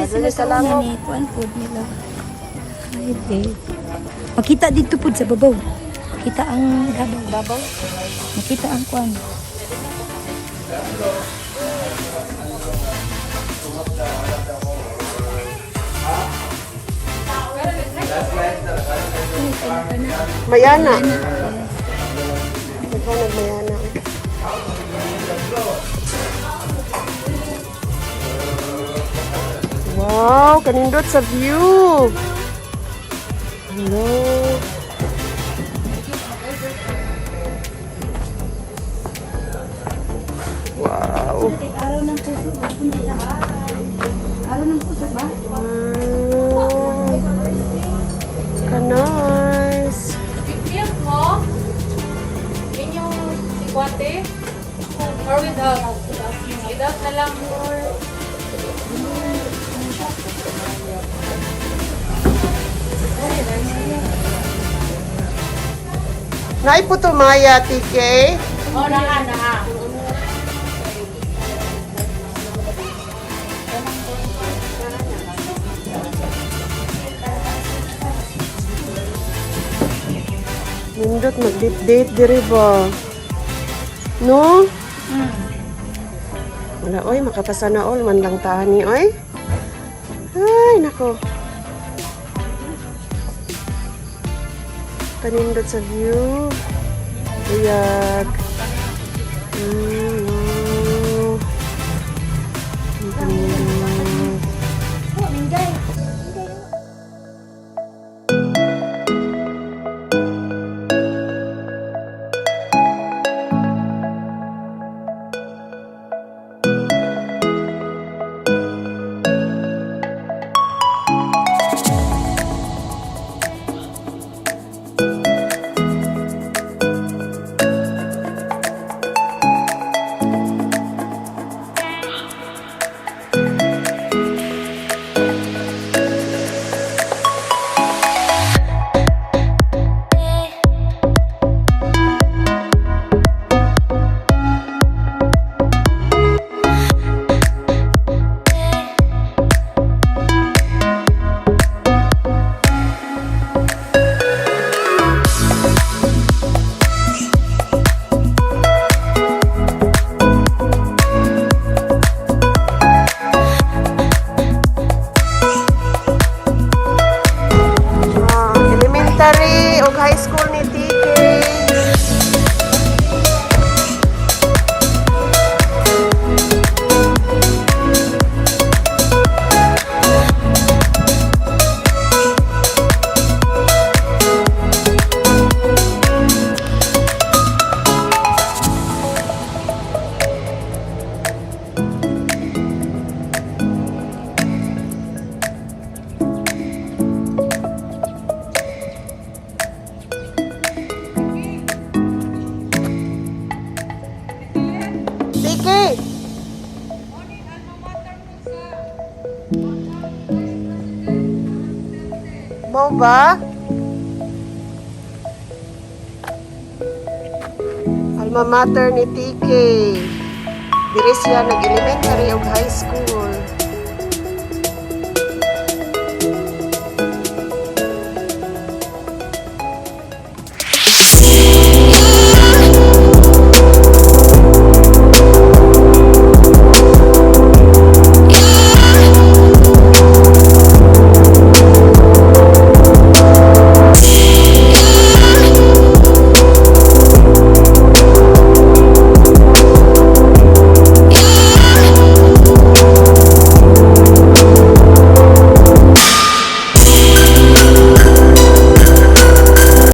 Diri sila Diri sa sa una langok. ni kuan pod nila. Ay, babe. Makita dito pod sa babaw. Makita ang Davao. Davao. Makita ang kuan. Mayana. Ikaw nagmayana. Wow, kanindot sa view. Hello. Wow. Araw ng puso ba? Araw ng puso ba? Wow. Ka-nice. Milk mo? Yun yung sikwate? Or without? Without na lang or. Naiputumaya, TK. Oh, naa, naa. Nindot mag-date-date diri ba? No? Wala oy, makapasana all man lang tani oy. Ay, nako. Kanindot sa view. Uyag. Wow. Ang kanindot. Ah, elementary ug high school ni TK. TK! Mau ba? Alma mater ni TK. Diri siya nag-elementary ug high school.